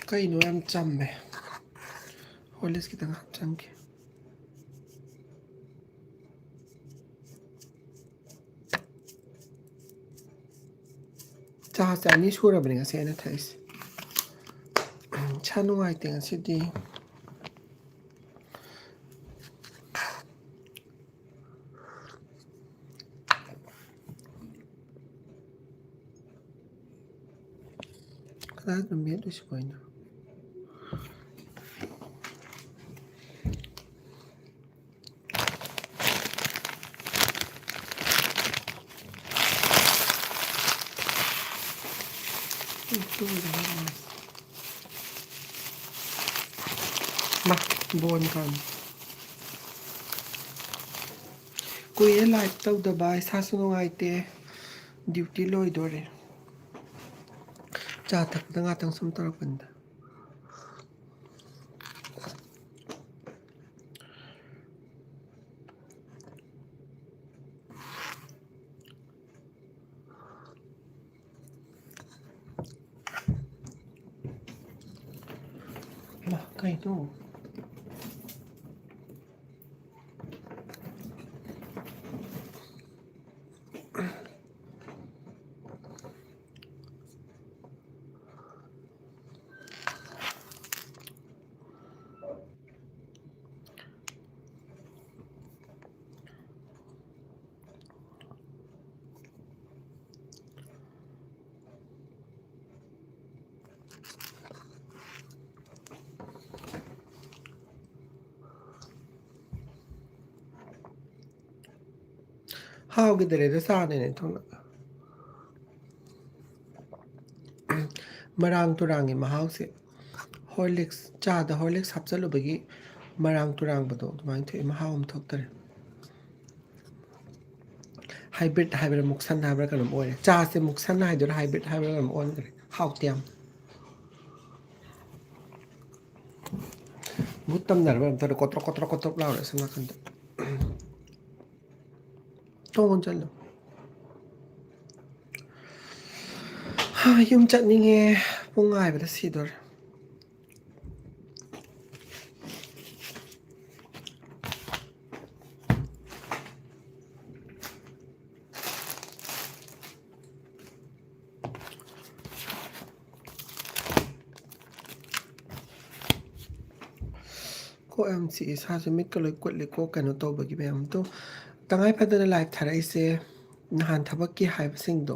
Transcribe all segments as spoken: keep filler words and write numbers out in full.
ꯀꯩꯅꯣ ꯌꯥꯝ ꯆꯝꯃꯦ꯫ Horlicks ꯈꯤꯇꯪ ꯍꯥꯞꯆꯟꯒꯦ꯫ ꯆꯥꯁꯦ ꯑꯅꯤ ꯁꯨꯔꯕꯅꯦ ꯉꯁꯤ ꯑꯩꯅ ꯊꯛꯏꯁꯦ꯫ ꯏꯁꯥ ꯅꯨꯡꯉꯥꯏꯇꯦ ꯉꯁꯤꯗꯤ꯫ ꯀꯗꯥꯏꯗꯅꯣ ꯃꯦꯠꯂꯨꯏꯁꯤꯕꯣ ꯑꯩꯅ? ꯃꯥ, ꯕꯣꯟ ꯀꯥꯡ꯫ ꯀꯨꯏꯔꯦ live ꯇꯧꯗꯕ, ꯏꯁꯥꯁꯨ ꯅꯨꯡꯉꯥꯏꯇꯦ꯫ Duty ꯂꯣꯏꯗꯣꯔꯦ꯫ ꯆꯥ ꯊꯛꯄꯗ ꯉꯥꯛꯇꯪ ꯁꯨꯝ ꯇꯧꯔꯛꯄꯅꯤꯗ꯫ ꯃꯥ, ꯀꯩꯅꯣ? ꯍꯥꯎꯈꯤꯗꯔꯦꯗ ꯆꯥꯅꯦꯅꯦ ꯊꯣꯡꯅ꯫ ꯃꯔꯥꯡ ꯇꯨꯔꯥꯡꯒꯤ ꯃꯍꯥꯎꯁꯦ꯫ Horlicks, ꯆꯥꯗ Horlicks ꯍꯥꯞꯆꯜꯂꯨꯕꯒꯤ ꯃꯔꯥꯡ ꯇꯨꯔꯥꯡꯕꯗꯣ ꯑꯗꯨꯃꯥꯏꯅ ꯊꯣꯛꯑꯦ, ꯃꯍꯥꯎ ꯑꯃ ꯊꯣꯛꯇꯔꯦ꯫ Hybrid ꯍꯥꯏꯕ꯭ꯔꯥ, ꯃꯨꯛꯁꯟ ꯍꯥꯏꯕ꯭ꯔꯥ ꯀꯩꯅꯣꯝ ꯑꯣꯏꯔꯦ꯫ ꯆꯥꯁꯦ ꯃꯨꯛꯁꯟ ꯍꯥꯏꯗꯣꯏꯔꯥ, hybrid ꯍꯥꯏꯕ꯭ꯔꯥ ꯀꯩꯅꯣꯝ ꯑꯣꯟꯈ꯭ꯔꯦ꯫ ꯍꯥꯎꯇꯦ ꯌꯥꯝ꯫ ꯃꯍꯨꯠ ꯇꯝꯅꯔꯕ ꯀꯩꯅꯣꯝ ꯇꯧꯔꯦ, ꯀꯣꯇ꯭ꯔꯣꯛ ꯀꯣꯇ꯭ꯔꯣꯛ ꯀꯣꯇ꯭ꯔꯣꯛ ꯂꯥꯎꯔꯦ ꯑꯁꯣꯝ ꯅꯥꯀꯟꯗ꯫ ꯇꯣꯡꯉꯣꯟ ꯆꯠꯂꯣ꯫ ꯍꯥ, ꯌꯨꯝ ꯆꯠꯅꯤꯡꯉꯦ꯫ ꯄꯨꯡ ꯉꯥꯏꯕꯗ ꯁꯤꯗꯣꯔꯦ꯫ ꯑꯣ ꯑꯦꯝ ꯁꯤ, ꯏꯁꯥꯁꯦ ꯃꯤꯠꯀ ꯂꯣꯏ ꯀꯨꯠꯂꯤꯀꯣ, ꯀꯩꯅꯣ ꯇꯧꯕꯒꯤ ꯃꯌꯥꯝꯗꯣ꯫ ꯇꯉꯥꯏ ꯐꯗꯅ ꯂꯥꯏꯚ ꯊꯥꯔꯛꯏꯁꯦ ꯅꯍꯥꯟ ꯊꯕꯛꯀꯤ ꯍꯥꯏꯕꯁꯤꯡꯗꯣ,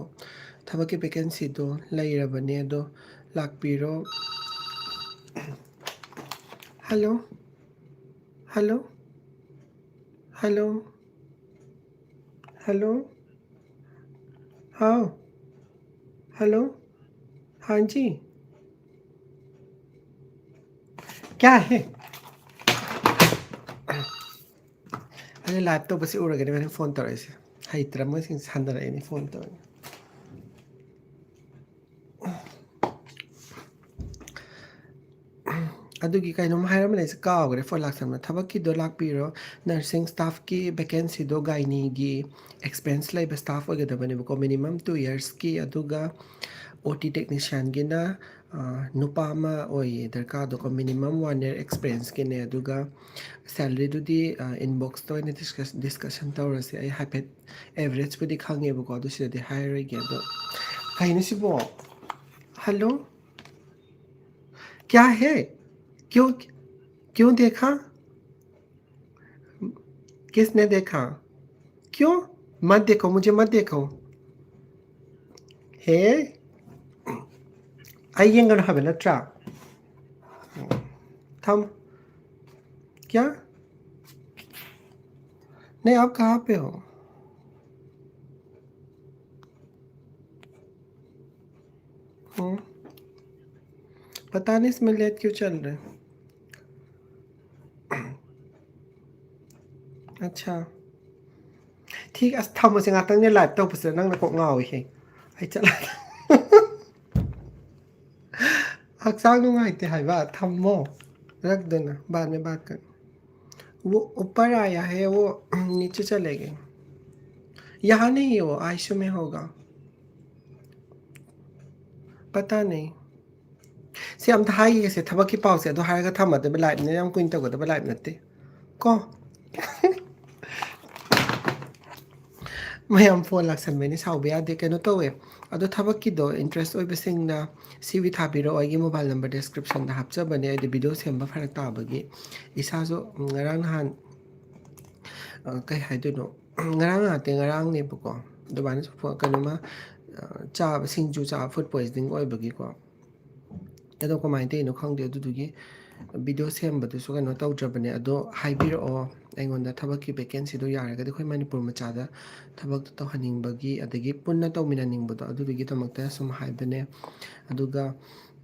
ꯊꯕꯛꯀꯤ ꯚꯦꯀꯦꯟꯁꯤꯗꯣ ꯂꯩꯔꯕꯅꯦ, ꯑꯗꯣ ꯂꯥꯛꯄꯤꯔꯣ꯫ ꯍꯜꯂꯣ, ꯍꯜꯂꯣ, ꯍꯜꯂꯣ, ꯍꯜꯂꯣ, ꯍꯥꯎ, ꯍꯜꯂꯣ, ꯍꯥ ꯖꯤ꯫ ꯀꯌꯥ ꯍꯦ? ꯑꯩꯅ ꯂꯥꯏꯚ ꯇꯧꯕꯁꯤ ꯎꯔꯒꯅꯤ ꯃꯣꯏꯅ ꯐꯣꯟ ꯇꯧꯔꯛꯏꯁꯦ꯫ ꯍꯩꯇ꯭ꯔ ꯃꯣꯏꯁꯤꯡ ꯁꯥꯟꯅꯔꯛꯏꯅꯤ ꯐꯣꯟ ꯇꯧꯔꯒ꯫ ꯑꯗꯨꯒꯤ ꯀꯩꯅꯣꯝ ꯍꯥꯏꯔꯝꯕꯅꯦ, ꯑꯩꯁꯦ ꯀꯥꯎꯈ꯭ꯔꯦ꯫ ꯐꯣꯟ ꯂꯥꯛꯁꯟꯕ꯫ ꯊꯕꯛꯀꯤꯗꯣ ꯂꯥꯛꯄꯤꯔꯣ, ꯅꯔꯁꯤꯡ ꯁ꯭ꯇꯥꯐꯀꯤ ꯚꯦꯀꯦꯟꯁꯤꯗꯣ, ꯒꯥꯏꯅꯤꯒꯤ ꯑꯦꯛꯁꯄꯤꯔꯤꯌꯦꯟꯁ ꯂꯩꯕ ꯁ꯭ꯇꯥꯐ ꯑꯣꯏꯒꯗꯕꯅꯦꯕꯀꯣ, ꯃꯤꯅꯤꯃꯝ ꯇꯨ ꯌꯔꯁꯀꯤ꯫ ꯑꯗꯨꯒ ꯑꯣ ꯇꯤ ꯇꯦꯛꯅꯤꯁꯤꯌꯥꯟꯒꯤꯅ, ꯑ, ꯅꯨꯄꯥ ꯑꯃ ꯑꯣꯏꯌꯦ ꯗꯔꯀꯥꯔꯗꯣꯀꯣ, ꯃꯤꯅꯤꯃꯝ ꯋꯥꯟ ꯌꯔ ꯑꯦꯛꯁꯄꯤꯔꯤꯌꯦꯟꯁꯀꯤꯅꯦ꯫ ꯑꯗꯨꯒ ꯁꯦꯂꯔꯤꯗꯨꯗꯤ, ꯑ, ꯏꯟꯕꯣꯛꯁꯇ ꯑꯣꯏꯅ ꯗꯤꯁꯀꯁ, ꯗꯤꯁꯀꯁꯟ ꯇꯧꯔꯁꯦ꯫ ꯑꯩ ꯍꯥꯏꯐꯦꯠ ꯑꯦꯚꯔꯦꯖꯄꯨꯗꯤ ꯈꯪꯉꯦꯕꯀꯣ, ꯑꯗꯨ ꯁꯤꯗꯗꯤ ꯍꯥꯏꯔꯔꯣꯏꯒꯦ꯫ ꯑꯗꯣ ꯀꯩꯅꯣ ꯁꯤꯕꯣ? ꯍꯜꯂꯣ, क्या है? क्यों, क्यों देखा? किसने देखा? क्यों? मत देखो, मुझे मत देखो। हे, ꯑꯩ ꯌꯦꯡꯒꯅꯨ ꯍꯥꯏꯕ ꯅꯠꯇ꯭ꯔꯥ? ꯊꯝ꯫ क्या? नहीं, आप कहाँ पे हो? हम्म। पता नहीं इसमें लेट क्यों चल रहा है। अच्छा। ठीक, ꯑꯁ, ꯊꯝꯃꯁꯦ, ꯉꯥꯛꯇꯪꯅꯦ ꯂꯥꯏꯚ ꯇꯧꯕꯁꯤꯗ ꯅꯪꯅ ꯀꯣꯛ ꯉꯥꯎꯏꯍꯦ꯫ ꯑꯩ ꯆꯠꯂ-, ꯍꯛꯆꯥꯡ ꯅꯨꯡꯉꯥꯏꯇꯦ ꯍꯥꯏꯕ, ꯊꯝꯃꯣ꯫ रख देना, बाद में बात कर। वो ऊपर आया है, वो नीचे चले गए। यहाँ नहीं है वो, आईसीयू में होगा। पता नहीं। ꯁꯤ ꯑꯝꯇ ꯍꯥꯏꯈꯤꯒꯦꯁꯦ, ꯊꯕꯛꯀꯤ ꯄꯥꯎꯁꯦ ꯑꯗꯨ ꯍꯥꯏꯔꯒ ꯊꯝꯃꯗꯕ ꯂꯥꯏꯞꯅꯦ, ꯌꯥꯝ ꯀꯨꯏꯅ ꯇꯧꯒꯗꯕ ꯂꯥꯏꯞ ꯅꯠꯇꯦ ꯀꯣ꯫ ꯃꯌꯥꯝ ꯐꯣꯟ ꯂꯥꯛꯁꯟꯕꯅꯤ, ꯁꯥꯎꯕ ꯌꯥꯗꯦ꯫ ꯀꯩꯅꯣ ꯇꯧꯋꯦ, ꯑꯗꯣ ꯊꯕꯛꯀꯤꯗꯣ interest ꯑꯣꯏꯕꯁꯤꯡꯅ C V ꯊꯥꯕꯤꯔꯛꯑꯣ꯫ ꯑꯩꯒꯤ mobile number descriptionꯗ ꯍꯥꯞꯆꯕꯅꯦ꯫ ꯑꯩꯗꯤ video ꯁꯦꯝꯕ ꯐꯔꯛ ꯇꯥꯕꯒꯤ ꯏꯁꯥꯁꯨ ꯉꯔꯥꯡ ꯅꯍꯥꯟ, ꯑ, ꯀꯩ ꯍꯥꯏꯗꯣꯏꯅꯣ, ꯉꯔꯥꯡ ꯅꯠꯇꯦ, ꯉꯔꯥꯡꯅꯦꯕꯀꯣ, ꯑꯗꯨꯃꯥꯏꯅ ꯐꯣ-, ꯀꯩꯅꯣꯃ, ꯑ, ꯆꯥꯕ, ꯁꯤꯡꯖꯨ ꯆꯥꯕ, food poisoning ꯑꯣꯏꯕꯒꯤꯀꯣ꯫ ꯑꯗꯣ ꯀꯃꯥꯏꯅ ꯇꯧꯔꯤꯅꯣ ꯈꯪꯗꯦ꯫ ꯑꯗꯨꯗꯨꯒꯤ video ꯁꯦꯝꯕꯗꯨꯁꯨ ꯀꯩꯅꯣ ꯇꯧꯗ꯭ꯔꯕꯅꯦ꯫ ꯑꯗꯣ ꯍꯥꯏꯕꯤꯔꯛꯑꯣ ꯑꯩꯉꯣꯟꯗ, ꯊꯕꯛꯀꯤ vacancyꯗꯣ ꯌꯥꯔꯒꯗꯤ꯫ ꯑꯩꯈꯣꯏ ꯃꯅꯤꯄꯨꯔ ꯃꯆꯥꯗ ꯊꯕꯛꯇꯣ ꯇꯧꯍꯟꯅꯤꯡꯕꯒꯤ, ꯑꯗꯒꯤ ꯄꯨꯟꯅ ꯇꯧꯃꯤꯟꯅꯅꯤꯡꯕꯗꯣ, ꯑꯗꯨꯗꯨꯒꯤꯗꯃꯛꯇ ꯁꯨꯝ ꯍꯥꯏꯕꯅꯦ꯫ ꯑꯗꯨꯒ,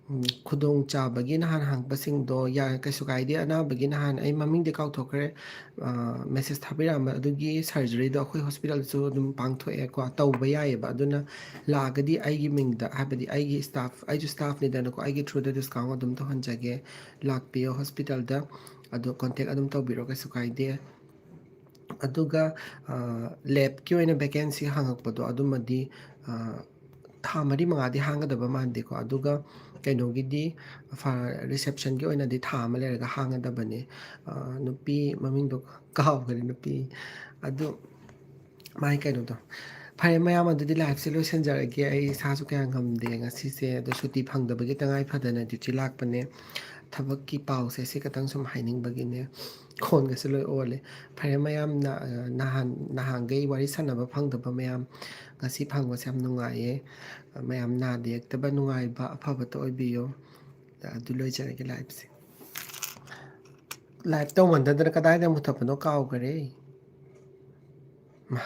ꯎꯝ, ꯈꯨꯗꯣꯡꯆꯥꯕꯒꯤ ꯅꯍꯥꯟ ꯍꯪꯕꯁꯤꯡꯗꯣ, ꯌꯥ-, ꯀꯩꯁꯨ ꯀꯥꯏꯗꯦ꯫ ꯑꯅꯥꯕꯒꯤ ꯅꯍꯥꯟ ꯑꯩ ꯃꯃꯤꯡꯗꯤ ꯀꯥꯎꯊꯣꯛꯈ꯭ꯔꯦ, ꯑ, message ꯊꯥꯕꯤꯔꯛꯑꯝꯕ ꯑꯗꯨꯒꯤ surgeryꯗꯣ ꯑꯩꯈꯣꯏ hospitalꯗꯁꯨ ꯑꯗꯨꯝ ꯄꯥꯡꯊꯣꯛꯑꯦꯀꯣ, ꯇꯧꯕ ꯌꯥꯏꯑꯕ꯫ ꯑꯗꯨꯅ ꯂꯥꯛꯑꯒꯗꯤ ꯑꯩꯒꯤ ꯃꯤꯡꯗ, ꯍꯥꯏꯕꯗꯤ ꯑꯩꯒꯤ staff, ꯑꯩꯁꯨ staffꯅꯤꯗꯅꯀꯣ, ꯑꯩꯒꯤ throughꯗ discount ꯑꯗꯨꯝ ꯇꯧꯍꯟꯖꯒꯦ꯫ ꯂꯥꯛꯄꯤꯌꯣ hospitalꯗ, ꯑꯗꯣ contact ꯑꯗꯨꯝ ꯇꯧꯕꯤꯔꯣ, ꯀꯩꯁꯨ ꯀꯥꯏꯗꯦ꯫ ꯑꯗꯨꯒ, ꯑ, labꯀꯤ ꯑꯣꯏꯅ vacancy ꯍꯥꯡꯉꯛꯄꯗꯣ, ꯑꯗꯨꯃꯗꯤ, ꯑ, ꯊꯥ ꯃꯔꯤ ꯃꯉꯥꯗꯤ ꯍꯥꯡꯒꯗꯕ ꯃꯥꯟꯗꯦꯀꯣ꯫ ꯑꯗꯨꯒ ꯀꯩꯅꯣꯒꯤꯗꯤ, ꯐ-, receptionꯒꯤ ꯑꯣꯏꯅꯗꯤ ꯊꯥ ꯑꯃ ꯂꯩꯔꯒ ꯍꯥꯡꯒꯗꯕꯅꯦ꯫ ꯑ, ꯅꯨꯄꯤ ꯃꯃꯤꯡꯗꯣ ꯀꯥꯎꯈ꯭ꯔꯦ, ꯅꯨꯄꯤ꯫ ꯑꯗꯨ ꯃꯥꯏ ꯀꯩꯅꯣꯗꯣ꯫ ꯐꯔꯦ ꯃꯌꯥꯝ, ꯑꯗꯨꯗꯤ liveꯁꯦ ꯂꯣꯏꯁꯤꯟꯖꯔꯒꯦ꯫ ꯑꯩ ꯏꯁꯥꯁꯨ ꯀꯌꯥ ꯉꯝꯗꯦ ꯉꯁꯤꯁꯦ, ꯑꯗꯣ ꯁꯨꯇꯤ ꯐꯪꯗꯕꯒꯤ ꯇꯉꯥꯏ ꯐꯗꯅ duty ꯂꯥꯛꯄꯅꯦ꯫ ꯊꯕꯛꯀꯤ ꯄꯥꯎꯁꯦ ꯁꯤ ꯈꯛꯇꯪ ꯁꯨꯝ ꯍꯥꯏꯅꯤꯡꯕꯒꯤꯅꯦ꯫ ꯈꯣꯟꯒꯁꯦ ꯂꯣꯏ ꯑꯣꯜꯂꯦ꯫ ꯐꯔꯦ ꯃꯌꯥꯝꯅ, ꯑ, ꯅꯍꯥꯟ, ꯅꯍꯥꯟꯈꯩ ꯋꯥꯔꯤ ꯁꯥꯟꯅꯕ ꯐꯪꯗꯕ ꯃꯌꯥꯝ ꯉꯁꯤ ꯐꯪꯕꯁꯦ ꯌꯥꯝ ꯅꯨꯡꯉꯥꯏꯌꯦ꯫ ꯃꯌꯥꯝ ꯅꯥꯗ ꯌꯦꯛꯇꯕ, ꯅꯨꯡꯉꯥꯏꯕ, ꯑꯐꯕꯇ ꯑꯣꯏꯕꯤꯌꯣ꯫ ꯑꯗꯨ ꯂꯣꯏꯖꯔꯒꯦ liveꯁꯦ꯫ Live ꯇꯧꯃꯟꯗꯗꯅ ꯀꯗꯥꯏꯗ ꯃꯨꯊꯠꯄꯅꯣ ꯀꯥꯎꯈꯔꯦ꯫ ꯃꯥ꯫